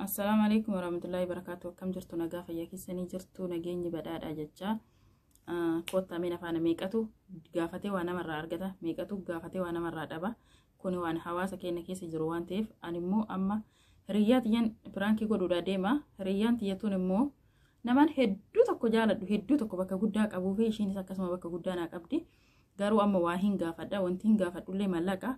Assalaamu alaikum warahmatullahi wabarakatuh. Akkam jirtu? Nagaa fayyaa keessanii jirtu? Nageenyi badhaadha jecha. Koottaa mee afaana. Meeqatu gaafatee waa namarraa argata? Meeqatu gaafatee waa namarraa dhaba? Kuni waan hawaasa keenya keessa jiru waan ta'eef, ani immoo amma hiriyyaa tiyyan prank godhuudhaa deema. Hiriyyaan tiyyatuun immoo namaan hedduu tokko jaaladhu, hedduu tokko bakka guddaa qabuu fi ishiinis akkasuma bakka guddaa naa qabdi. Garuu amma waa hin gaafadha. Wanti hin gaafadhullee mallaqa.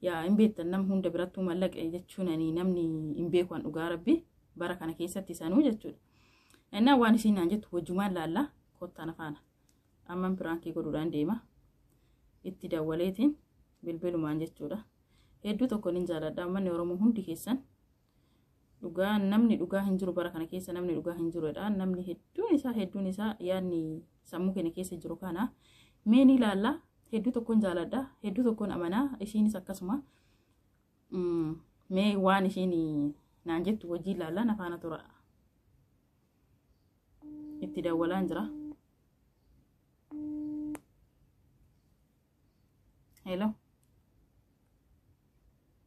Yaa, hin beektan, nama hunda birattuu mallaqa jechuun ani namni hin beeku an dhugaa rabbi bara kana keessatti sanuu jechuudha. Innaa waan isiin naan jettu wajjumaan laalla. Kottaan afaana. Amman prank godhuudhaan deema. Itti dawwaleetiin bilbilumaan jechuudha. Hedduu tokko nin jaaladha. Uummanni Oromoo hundi keessan, dhugaa namni dhugaa hin jiru, bara kana keessa namni dhugaa hin jirudha. Namni hedduun isaa yaadni sammuu keenya keessa jiru kana. Mee ni ilaalla. Hedduu tokkoon jaaladha. Hedduu tokkoon amanaa. Ishiinis akkasuma. Mee waan ishiin naan jettu wajjin ilaalla, na faana tura. Itti dawwalaan jira. Hello.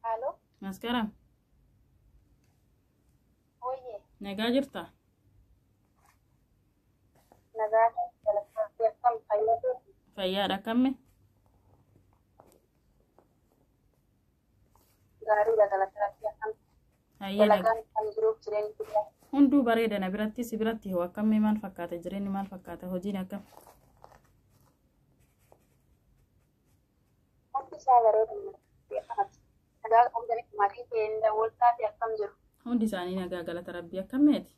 Halo. Maskaram. Oye. Nagaa jirta? Nagaa galateeffadhu, akkam fayyadu? Fayyaadha, akkamme? Gaariidha, galateeffadhu, akkam? Hayyee. Dalagaan kan jiruuf jireenyi biyya. Hunduu bareeda na biratti. Si biratti hoo akkammee? Maal fakkaata jireenyi? Maal fakkaata hojiin? Akkam? Hundi isaa bareeda. Nagaa qabdanii? Maatii keenya waltaa fi akkam jiru? Hundi isaanii nagaa, galata rabbii. Akkammeeti?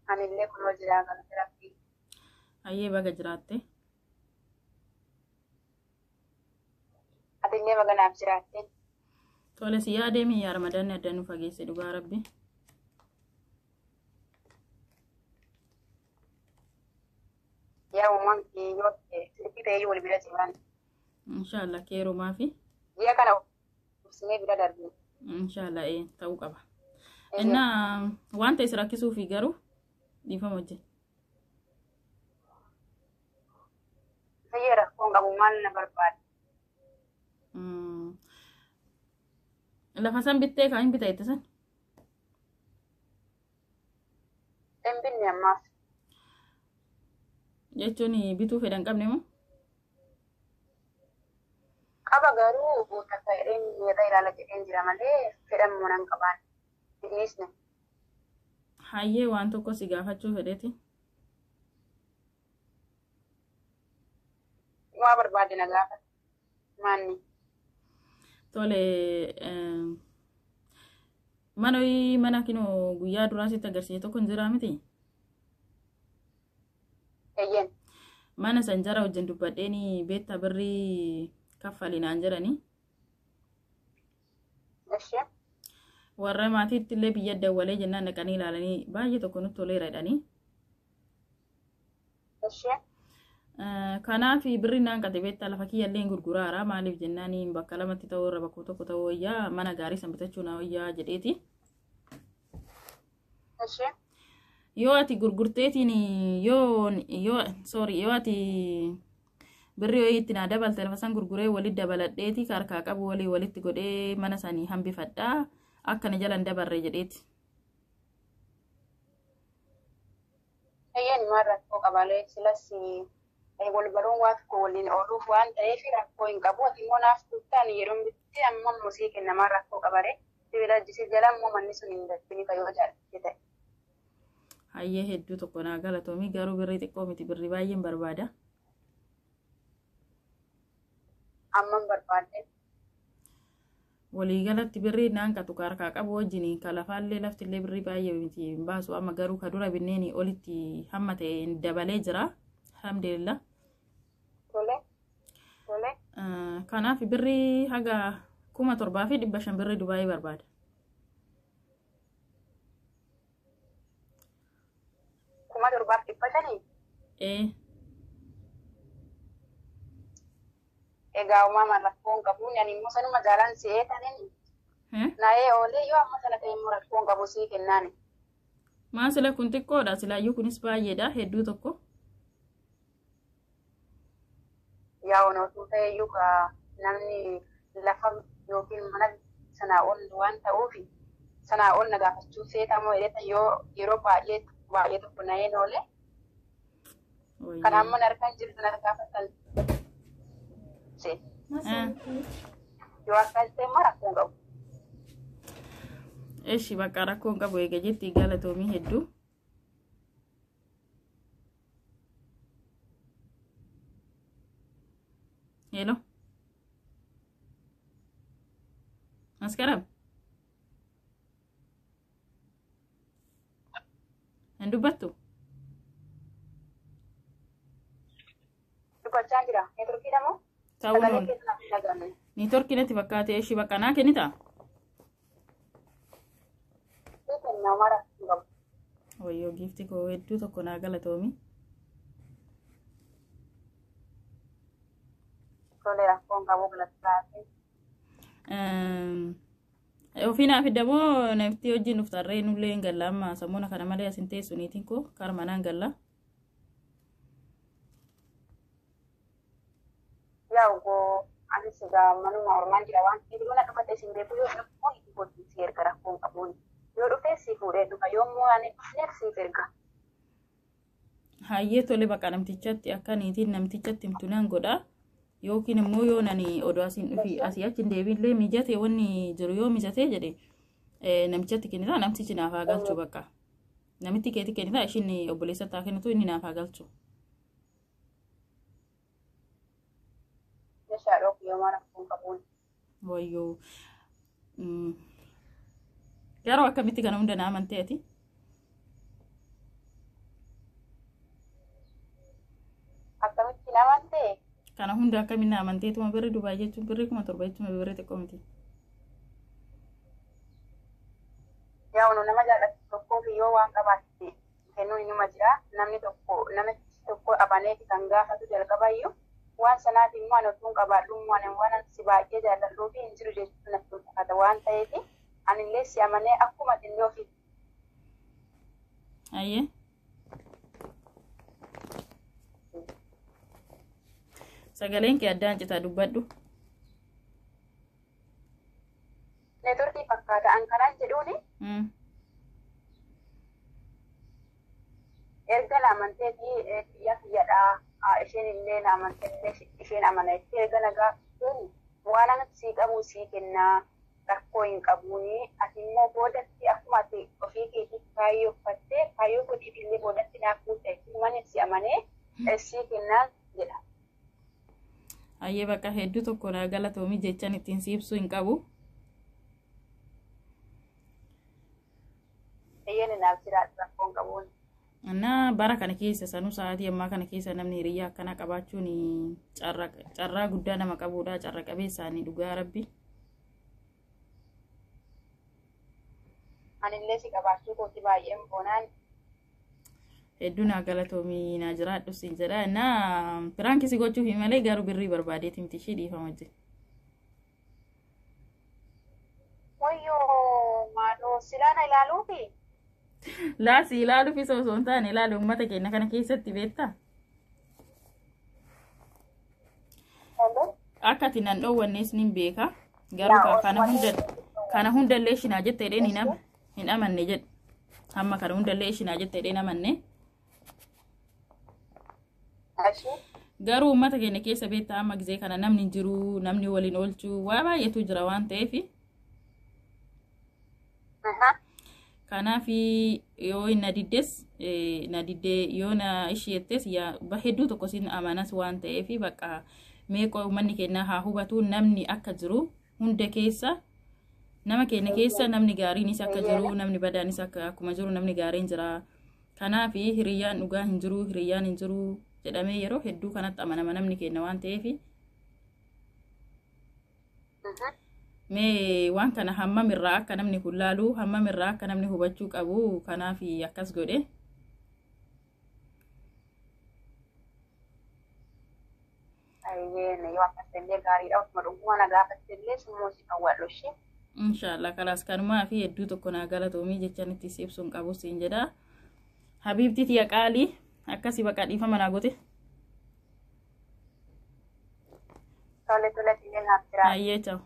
Anillee kunoo jira, galata rabbii. Hayyee, baga jiraatte. Atillee baga naaf jiraatte. Tole, si yaadee yaa Ramadaanni adda nu fageesse, dhugaa rabbi. Yaa uumaan yoo silkii ta'ee wal bira jiran. Inshaallah, keerumaa fi Ji'a kana ibsinee bira darbine. Inshaallah, ee, ta'uu qaba. Innaa waan ta'e si rakkisuu fi garuu dhiifama hojii. Fayyee, rakkoon qabu, maal na barbaada? Lafa san bittee kan hin bita itti san? Hin binne ammaaf. Jechuun bituu fedhan qabne moo? Qaba, garuu takka jedheen irra ilaala jedheen jira malee fedhan moo nan qabaan. Dhiisne. Hayyee, waan tokko si gaafachuu fedheeti. Waa barbaade na gaafata. Maanni? Tole, mana mana kinoo guyyaa duraa sitti agarsiise tokko hin jiraa miti? Eeyyeen. Mana san jara wajjin dubbadheeni, beektaa, birrii kaffalinaan jedhanii. Ishee. Warra maatiitti illee biyya dawwalee jennaan dhaqanii ilaalanii baay'ee tokko nutti toleera jedhanii. Ishee. Kanaaf birri naan qate, beektaa, lafa kiyyallee hin gurguraara. Maaliif jennaan, bakka lamatti ta'uu irra bakka tokko ta'uu wayyaa, mana gaarii san bitachuu na wayyaa jedheeti. Ishee. Yoo ati gurgurteetiin, yoo sorry, yoo ati birrii wayii itti naa dabalte, lafa san gurguree walitti dabaladheeti harkaa qabu walii walitti godhee mana sanii hambifadhaa, akka na jalan dabarre jedheeti. Eeyyeen, maal rakkoo qabalee? Silas wal baruun waa tokko waliin ooluuf waan ta'eef rakkoo hin qabu. Ati immoo naaf turtaan yeroo bitti amma immoo sii kennamaa, rakkoo qabalee? Sibiila si jala immoo manni sun hin darbini yoo jaallatte ta'e. Hayyee, hedduu tokko naa galatoomii, garuu birrii xiqqoo miti, birrii baay'een barbaada. Amman barbaadde? Waliigalatti birrii naan qatu ka harkaa qabu wajjin ka lafaallee laftillee birrii baay'ee miti hin baasu. Amma garuu ka dura binneeni olitti hamma ta'e dabalee jira. Alhamdulillah. Tole. Tole. Kanaaf birrii haga 7500 birrii Dubaayii barbaada. 7500? Ee. Egaa uumamaan rakkoo hin qabu. Ani immoo sanuma jaalaan si'ee tanin naa'ee oolee, yoo amma sana ta'e immoo rakkoo hin qabu, sii kennaani. Maa, sila kun xiqqoodha, silaayyuu kunis baay'eedha, hedduu tokko. Yaa, onootuu ta'e iyyuu namni lafa yookiin mana sana Sanaa ol waan ta'uuf sanaa ol na gaafachuu feetamoo jedheta yoo yeroo baay'ee baay'ee tokko na'een oole. Kan Wayyoo. amma na harkaan jiru sana gaafatan. Yoo akkas ta'e immoo rakkoo hin qabu. Eshi bakka rakkoo hin qabu eega jetti galatoomii hedduu. Hello. Maskaram. Hin dubbattu? Dubbachaa jira. Neetworkiidha moo? Ta'uu Sagalee noon. keessa naaf hin dhaga'amne. Neetworkii natti fakkaate eshi bakka naa kennitaa? Ni kenna homaa rakkoo hin qabu. Wayyoo giifti koo hedduu tokko naa galatoomi. Tole rakkoo hin qabu galatoomii. Ofii naa fidda moo nafti wajjin dhuftarree nullee hin galla amma sammuuna kana malee asin teessu niitiin koo kara manaan galla. Yaa ogoo anis egaa manuma ormaan jira waan ta'eef yoo na dhufate isin beeku yoo dhufu itti godhi si erga rakkoo hin qabuun. Yoo dhufe si fuudhee dhufa yoo immoo ani dhufneef siif erga. Hayyee tole baqa namtichatti akka niitiin namtichatti himtu nan godha. Yookiin immoo yoo nani odoo asiin dhufi asii achi hin deebiillee mijate wanni jiru yoo mijate jedhe namichatti kennitaa namtichi naaf haa galchu bakka. Namitti keetti kennitaa ishiin obboleessatti haa kennitu inni naaf haa galchu. Meeshaa dhoofu yoo maa rakkoo hin qabuun. Wayyoo. Garuu akkamitti kana hunda na amantee ati? Akkamitti namaan ta'e Kana hunda akkamiin na amanteetuma birri Dubaay jechuun birri 7,000 jechuun birri xiqqoo miti. Yaa nu nama jaallatu tokkoof yoo waan qabaatte kennuun inuma jira. Namni tokko namichi tokko abaneeti kan gaafatu jalqabayyuu waan sanaaf immoo ani utuu hin qabaadhu immoo ani waan ani si baay'ee jaalladhuu fi hin jiru jechuun natti ulfaata waan ta'eef anillee si amanee akkuma xinnoo ofii Hayyee. Sagaleen kee addaan citaa dubbadhu. Neetworkii fakkaata an kanaan jedhuuni erga na amanteeti xiyya kiyyadha isheen illee na amantee illee isheen amana jettee erga na gaafteen waan ani sii qabu sii kennaa rakkoo hin qabuuni ati immoo boodatti akkuma ati ofii keetiif kaayyoo uffattee kaayyoo kootiif illee boodatti naaf guutta jechuun waan si amanee sii kennaa jedha. Hayyee bakka hedduu tokko naa galatoomii jechaan ittiin si ibsuu hin qabu. Eeyyeen naaf jiraatu rakkoo hin qabuuni. Innaa bara kana keessa sanuu sa'aatii ammaa kana keessa namni hiriyyaa akkanaa qabaachuun carraa guddaa nama qabudha. Carra qabeessaanii dhugaa rabbi. Anillee si qabaachuu kooti baay'een boonaan. Hedduu naa galatoomii naa jiraadhu siin jedha. Innaa piraankii si gochuufi malee garuu birrii barbaadeeti miti ishee dhiifama jee. Wayyoo maaloo silaa na ilaaluufi. Laasii ilaaluufis osoo hin taane ilaali uummata keenya kana keessatti beektaa? Akka ati nan dhoowwannees nin beeka. Garuu kana hundallee ishinaa jette jedheen hin amanne jedhe. Hamma kana hundallee ishinaa jette jedheen amanne. Garuu uummata keenya keessa beektaa amma gizee kana namni hin jiru namni waliin oolchuu waa baay'eetu jira waan ta'eef. Kanaaf yoo na diddes na diddee yoo na ishii jettes hedduu tokko sin amanas waan ta'eef bakka meeqa uummanni keenya haa hubatu namni akka jiru hunda keessa nama keenya keessa namni gaariinis akka jiru namni badaanis akkuma jiru namni gaariin jira. Kanaaf hiriyyaan dhugaa hin jiru hiriyyaan hin jiru jedhamee yeroo hedduu kanatti amanama namni keenya waan ta'eef. Mee waan kana hammam irraa akka namni kun laalu hammam irraa akka namni hubachuu qabu kanaaf akkas godhe. Yoo akkas illee gaariidha ofuma dhuguma na gaafatte illee summoo si dhawwadhu ishee. Inshaallah kalaas kanumaa fi hedduu tokko naa galatoomii jechaan itti si ibsuun qabu siin jedha. Habiibti tiya qaalii akkasii baqa dhiifama naa goote. Tole tole illee naaf jira. Ayyee ta'u.